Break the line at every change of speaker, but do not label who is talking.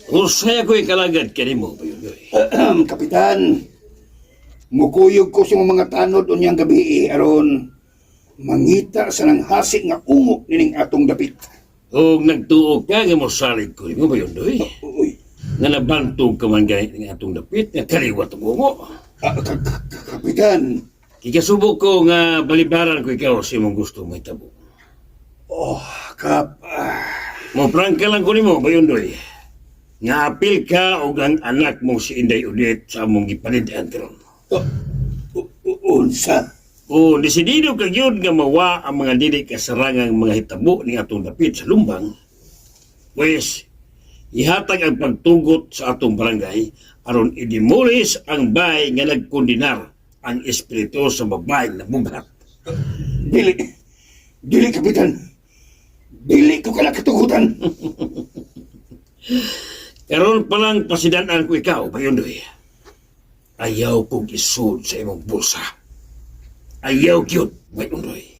Unsay ako'y kalagad kanimo, Bayondoy?
Kapitan, mukuyog ko sa mga tanod unyang gabi aron mangita sa nanghasi nga ungo nining atong dapit.
Og nagtuo ka nga mosalig ko nimo, Bayondoy?
Uy,
Nga nabantog ka man ganit ng atong dapit nga kaliwat ang ungo.
Kapitan,
Kikasubo ko nga balibaran ko ikaw sa imong gusto mahitabo.
Oh, Kap,
Mo prangka lang ko nimo, Bayondoy. Nga apil ka og ang anak mong si Inday Odette sa among gipanid-an karon.
Unsa?
Kung desidido ka gyud nga mawa ang mga dili kasarangang mga hitabo ning atong dapit sa lumbang, pues ihatag ang pagtugot sa atong barangay aron i-demolish ang bahay nga nagkondenar ang espiritu sa babaeng nabughat.
Dili, dili, Kapitan. Dili ko kana katugutan.
Karon pa lang pasidan-an ko ikaw, Bayondoy. Ayaw kong isud sa imong bulsa. Ayaw gyud, Bayondoy.